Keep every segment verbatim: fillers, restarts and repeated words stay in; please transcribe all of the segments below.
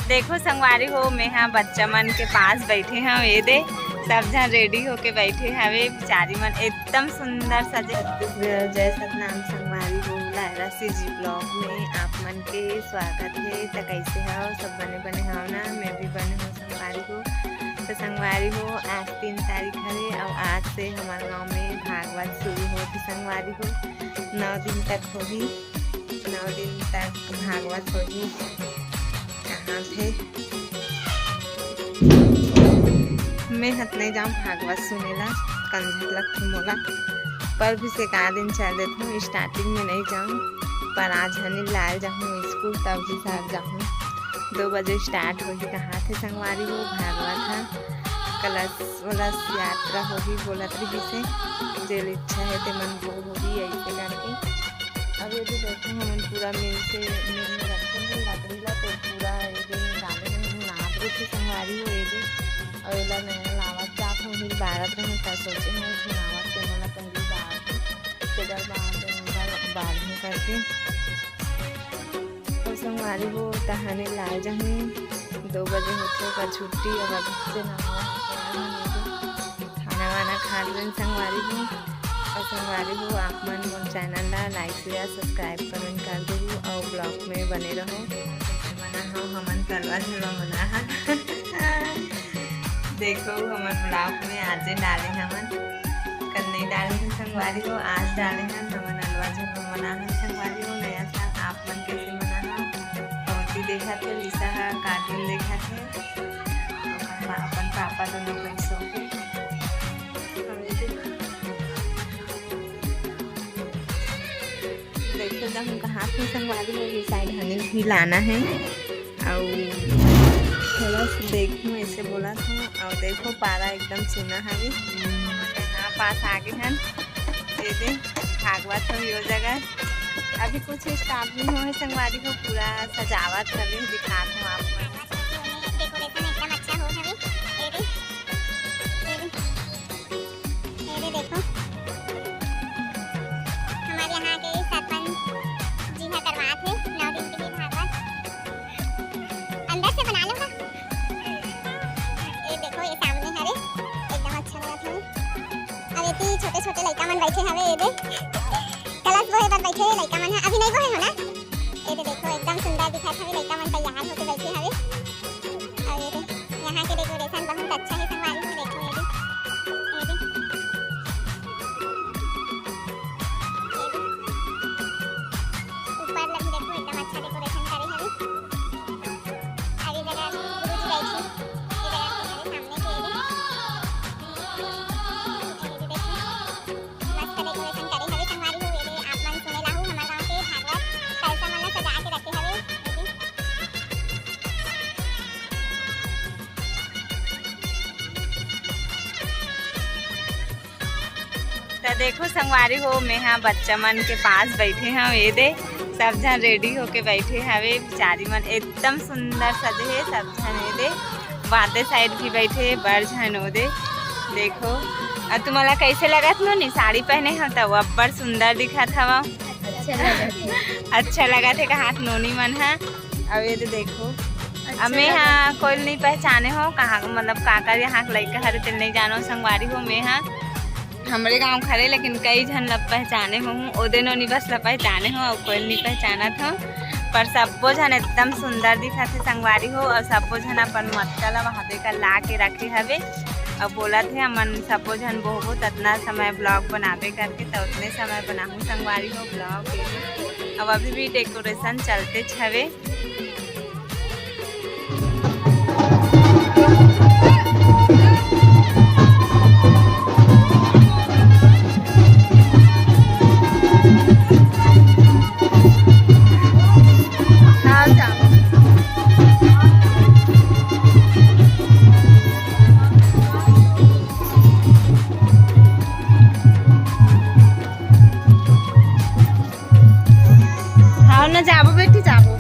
देखो संगवारी हो, मैं हा बच्चा मन के पास बैठे हव। ये दे, सब झन रेडी होके बैठे हवे। बिचारी मन एकदम सुंदर सजे। छत्तीसगढ़ जय सतनाम संगवारी हो, लायरा सीजी ब्लॉग में आप मन के स्वागत है। त कैसे हव? सब बने बने हव ना? मैं भी बने हव संगवारी हो। तो संगवारी हो, आज तीन तारीख हवे और आज से हमारे गांव में भागवत शुरू होत हे संगवारी हो। नौ दिन तक होही, नौ दिन तक भागवत होही। कहाँ थे? मैं हत नहीं जाऊँ भागवत सुने ला, कंझट लगथे मोला। पर भी से का दिन चल देथूँ, स्टार्टिंग में नहीं जाऊँ, पर आज हनी लाल जाऊँ स्कूल, तब भी साथ जाऊँ। दो बजे स्टार्ट होही। कहाँ थे संगवारी हो भागवत हा, कलश वलश यात्रा होही बोलत रहिसे, जेल इच्छा है ते मन वो होही ऐसे करके। अब ये भी देखो हमन पूरा मिल से, मिल में रखे हैं लकड़ी ला, तो पूरा ये दे डाले हैं, नाप रहे थे संगवारी हो ये दे। और एला नया लावत जात हूँ, फिर बारत रहे, त सोचे हूँ, फिर लावत के मोला पहली बार, तेकर बाद ओला बाढ़ में करके। और संगवारी हो, तहाने लाए जाहूँ, दो बजे होथे ओकर छुट्टी, अब अभी से नहावा, खाना वाना खा लेन संगवारी हो। और संगवारी हो, आप मन मोर चैनल ला लाइक, शेयर, सब्सक्राइब, कमेंट कर देहू और ब्लॉग में बने रहो। मना हो, हमन कलवा झुलवा मना हा। देखो, हमन ब्लॉग में आजे डाले हमन, कल नहीं डाले हैं संगवारी हो, आज डाले हैं हमन अलवा झुलवा मना हा संगवारी हो। नया साल आप मन कैसे मना हा? पहुँची देखा थे, लिसा हा कार्टून देखा थे, अपन पापा दोनों कैसे हो गए। देखो, जब हम कहाँ थे संगवारी हो, ये साइड हनी भी लाना है। और थोड़ा सा देखूँ, ऐसे बोला था। और देखो, पारा एकदम सुना हवे। यहाँ पास आगे हन, ये दे, भागवत हो यो जगह। अभी कुछ स्टार्ट नहीं हुआ है संगवारी हो, पूरा सजावट हवे, दिखात हूँ आप मन। डेकोरेशन एकदम अच्छा हो हवे। ये दे, ये दे। ये दे देखो, हमारे यहाँ के सरपंच जी हा करवात हे नौ दिन के लिए भागवत। अंदर से बना लो ना। ये देखो, ये सामने हरे, एकदम अच्छा लगत हवे। अब एती छोटे छोटे लइका मन बैठे हवे, ये दे कलश बोहे बर बैठे हे लइका मन ह, अभी नहीं बोहे हो ना। ये दे देखो, एकदम सुंदर दिखत हवे, लइका मन तैयार होके बैठे हवे। और ये दे, यहाँ के डेकोरेशन बहुत अच्छा है संगवारी हो, देखो ये दे, ये दे, ये दे। ऊपर लगी देखो, एकदम अच्छा डेकोरेशन करे हवे। और ये जगह गुरु जी बैठे, ये जगह हमारे सामने के ये दे। ये दे देखो। मस्त डेकोरेशन करे हवे संगवारी हो। ये दे आप मन सुने लाहू, हमर गांव के भागवत कलसा मन ला सजा के रखे हवे। ये दे। त देखो संगवारी हो, मैं हा बच्चा मन के पास बैठे हव। ये दे, सब झन रेडी होके बैठे हवे। बिचारी मन एकदम सुंदर सजे हे सब झन। ये दे, बाते साइड भी बैठे हे, बड़ झन ओ दे। देखो, और तुम्हारा कैसे लगत नोनी? साड़ी पहने हव त अब्बड़ सुंदर दिखत हवा। अच्छा लगत हे। अच्छा लगत हे कहात नोनी मन हा। अब ये दे देखो, अच्छा अब मैं लगत हा हे। कोई नहीं पहचाने हो, कहाँ, मतलब काकर यहाँ के लइका हरे तेल नहीं जानो संगवारी हो। मैं हा हमरे गांव के हरे, लेकिन कई झन ला पहचाने हो, ओदे नोनी बस ला पहचाने हो, अउ कोई नहीं पहचानत हो। पर सब्बो झन एकदम सुंदर दिखत हे संगवारी हो, अउ सब्बो झन अपन मटका ला वहाँ दे कर ला के रखे हवे। अउ बोलत हे, "हमन सब्बो झन बोहबो, ततना समय ब्लॉग बनाबे करके, त उतने समय बनाहूँ संगवारी हो ब्लॉग।" अब अभी भी डेकोरेशन चलते हवे। हाँ ना, जाबो बेटी, जाबो।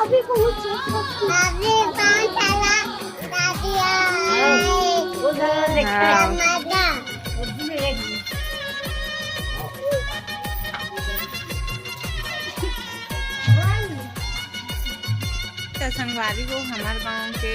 अभी पाँच साला दादी आई। हाँ। त संगवारी हो, हमर गांव के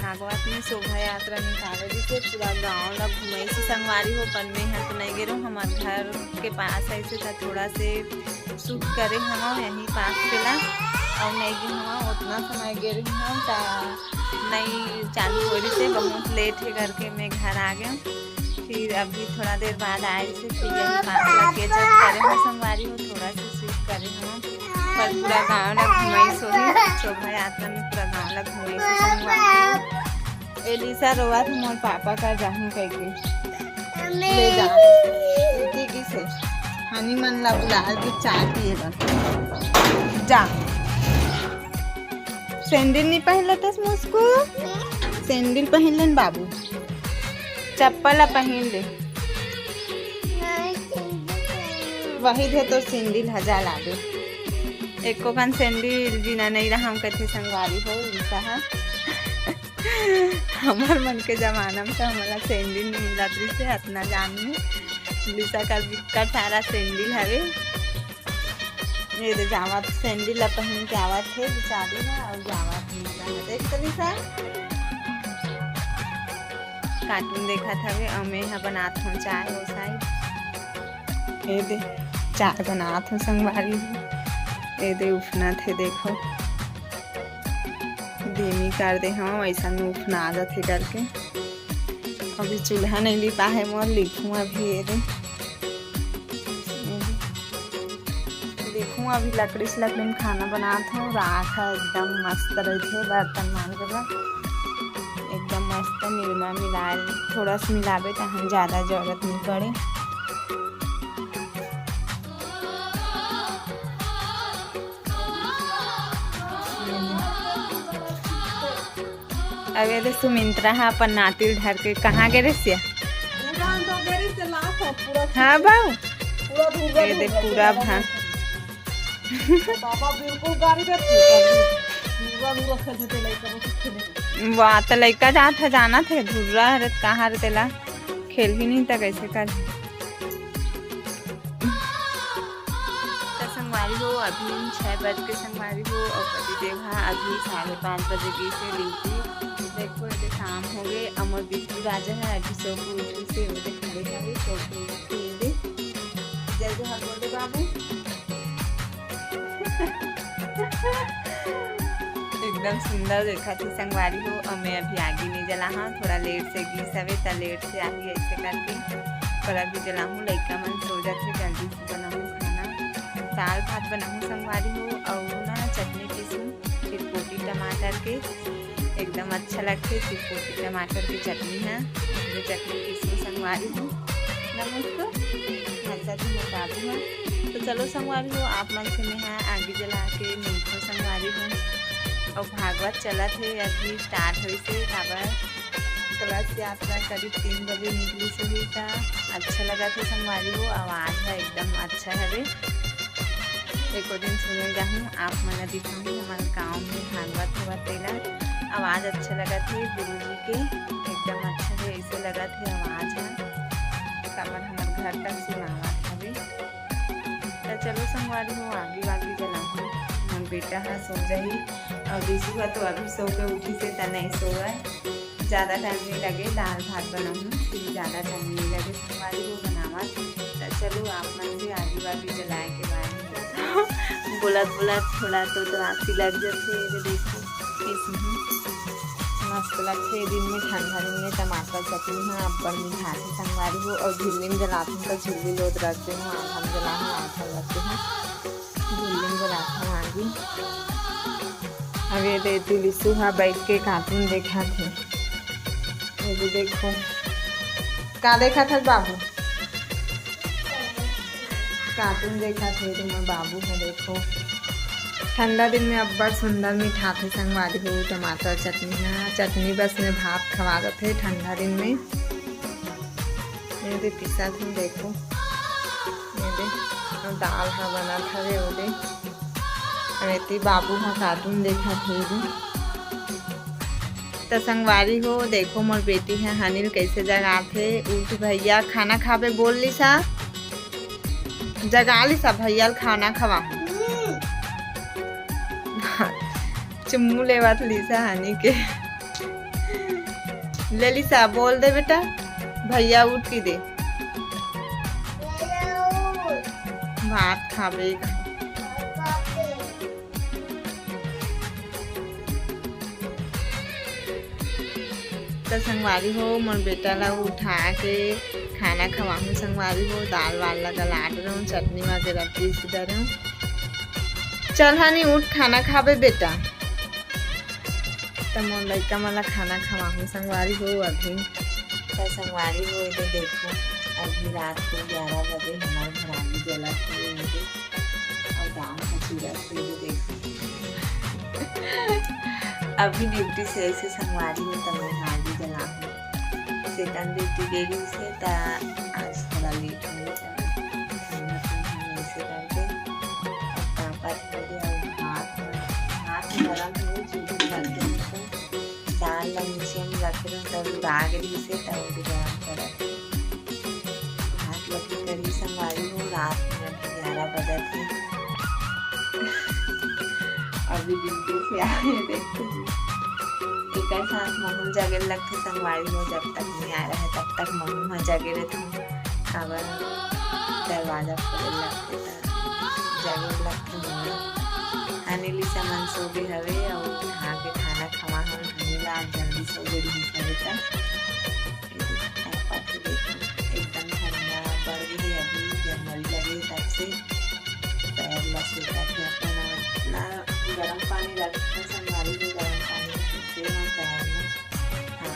भागवत में शोभा यात्रा निकाले रहिसे, पूरा गांव ला घुमाइसे संगवारी हो। पर मैं ह तो नहीं गे रहूं, हमर घर के पास ऐसे था, थोड़ा से शूट करे हवं यहीं पास के ला, अउ नहीं गे हवं, उतना समय गे रही हवं त नहीं चालू हो रहिसे, बहुत लेट हे करके मैं घर आ गया। फिर अभी थोड़ा देर बाद आए से फिर यहीं पास लग के जब करे हवं संगवारी हो, थोड़ा सा शूट करे हवं, पर पूरा गांव ला घुमाइस होही, शोभा यात्रा में पूरा गांव ला घुमाइस होही संगवारी हो। एलिसा रोवत हे, मोर पापा कर जाहूं कहिके। ले जा। इति किसे हनी मन ला बुला के चाय पिए बर। जा। सैंडल नहीं पहन लेतस मुस्कू? सैंडल पहन लेन बाबू। चप्पल ला पहन ले। वही दे तो सैंडल ह, जा लाबे। एको कन सैंडल बिना नहीं रहा हम कथे संगवारी हो, उनका हा। हमर मन के जमाना में तो हमला सैंडल नहीं मिलत रहिसे, अतना जान में लिसा कर बिक्कट सारा सैंडल हवे। ये दे जावत, सैंडल ला पहन के आवत हे बेचारी हा, अउ जावत हे लिसा हा। देख तो लिसा, कार्टून देखत हवे, अउ मैं हा बनात हूँ चाय ओ साइड। ये दे चाय बनात हूँ संगवारी हो। ये दे उफनत हे, देखो। धीमी कर दे हवं, वैसा में उफना जाथे करके। अभी चूल्हा नहीं लिपा हे मोर, लिखूं अभी। ये दे, लिखूं अभी, लकड़ी से, लकड़ी में खाना बनात हूँ। राख ह एकदम मस्त रहिथे बर्तन मांजे बर, एकदम मस्त। निरमा मिला, थोड़ा सा मिलाबे, तहन ज्यादा जरूरत नहीं पड़े। अबे दे सुमिंत्रा हा अपन नाती ल धर के कहाँ गे रहिस या? पूरा अंदर गे रहिस, लाश ह, पूरा हाँ बाऊ। पूरा धुर्रा, ये दे धुर्रा पूरा चला भा। गया। पापा बिल्कुल गाड़ी में थे, धुर्रा, धुर्रा खेलते थे, लइका बस खेले। वाह, त लइका जात हे, जाना थे, धुर्रा हरे त कहाँ रे तेला खेल ही नहीं त कैसे कर। त संगवारी हो, अभी छह बज के संगवारी हो, अउ पति देव हा अभी साढ़े पाँच बजे गिस हे ड्यूटी। देखो, ये शाम हो गए, अमर बिट्टू राजा है, अभी सो के उठी से, वो देख खड़े खड़े सो के उठी से, ये देख। जय जोहार बोल दे बाबू। एकदम सुंदर देखत हे संगवारी हो। अउ मैं अभी आगी नहीं जला हूँ, थोड़ा लेट से गिस हवे त लेट से आगी ऐसे करके। पर अभी जलाहूँ, लइका मन सो जाथे, जल्दी से बनाहूँ खाना। दाल भात बनाहूँ संगवारी हो, अउ ना चटनी पीसूँ चिरपोटी टमाटर के, एकदम अच्छा लगथे चिरपोटी टमाटर के चटनी ह। ये चटनी पीसूँ संगवारी हो, ना मुझको अच्छा जी बता दूँ। तो चलो संगवारी हो, आप मन से मैं हा आगी जला के मिलथों संगवारी हो। अउ भागवत चलत हे, अभी स्टार्ट होइस हे, काबर कलश यात्रा करीब तीन बजे निकलिस होही, त अच्छा लगत हे संगवारी हो, आवाज ह एकदम अच्छा हवे। एको दिन सुने जाहूँ, आप मन ला दिखाहूँ हमर गाँव में भागवत होवत तेला, आवाज अच्छा लगत हे गुरु जी के, एकदम अच्छा हे, ऐसे लगत हे आवाज ह, काबर हमर घर तक सुनावत हवे। त चलो संगवारी हो, आगी वागी जलाहूँ, मोर बेटा ह सो जाही, अउ रिशु ह तो अभी सो के उठिस हे, त नहीं सोवय। ज्यादा टाइम नहीं लगे, दाल भात बनाहूँ, फिर ज्यादा टाइम नहीं लगे संगवारी हो बनावत। त चलो आप मन से आगी वागी जलाए के बाद बोलत बोलत थोड़ा तो, तो आसी लग जाथे। ये देखो, इसमें मस्त लगथे दिन में, ठंडा दिन में टमाटर चटनी ह अब्बड़ मिठाथे संगवारी हो। अउ झिल्ली में जलाथन त झिल्ली लोद रख दे हूँ, आधा में जला हूँ, आधा रख दे हूँ। झिल्ली में जलाथन आगी। अब ये दे तुलिसू हा बैठ के कार्टून देखत हे। ये भी देखो, का देखत हस बाबू? कार्टून देखत हे तुम्हार बाबू ह, देखो। ठंडा दिन में अब्बड़ सुंदर मिठाथे संगवारी हो टमाटर चटनी ह। चटनी बस में भात खवा जाथे ठंडा दिन में। ये दे पिसत हूँ, देखो, ये दे, अउ दाल ह बनत हवे, ओ दे, एती बाबू ह cartoon देखत हे जी। त संगवारी हो, देखो मोर बेटी ह हनी ल कइसे जगाथे। उठ भैया, खाना खाबे बोल लिसा, जगा लिसा भैया ल खाना खवा। चुम्मू लेवत लिसा हनी के। ले लिसा, बोल दे बेटा, भैया उठ के दे। भात खाबे। त संगवारी हो, मोर बेटा ला उठा के खाना खवाहूँ संगवारी हो। दाल वाल ला गलात रहूँ, चटनी वगैरह पीस डरूँ। चल हनी, उठ, खाना खाबे बेटा। त मोर लइका मन ला खाना खवाहूँ संगवारी हो अभी। त संगवारी हो, एदे देखो, अभी रात के ग्यारह बजे हमर घर आगी जलत हे, एदे। अउ दाल ह चूरत हे, एदे देखो। अभी duty से ऐसे संगवारी हो, त मैं आगी जलाहूँ। सेकंड duty गे रहिसे, त आज थोड़ा late हो गे, त ठंडा ठंडा ऐसे करके अब पापड़ छोड़े अउ भात, भात गरम हो, चूल्हा रख दे। दाल ला नीचे में रखे रहूँ, तब उड़ा गे रहिसे, तब ओदे गरम करत हे। भात लगे करी संगवारी हो, रात में अभी ग्यारह बजत हे। अभी duty से आए देखो। एकर साथ महू जगे लगथे संगवारी हो, जब तक नहीं आ रहा है, तब तक महू ह जगे रहथे। काबर दरवाजा खोले लगथे त जरूर लगथे मोला। हनी लिसा मन सो गे हवे अउ उठा के खाना खवा हन। हनी ला आज जल्दी सो गे रहिस हवे त। एकदम ठंडा पड़ गे हे अभी, जनवरी लगे हे तब से। पैर ला सेकत हे अपन, अउ इतना गरम पानी रख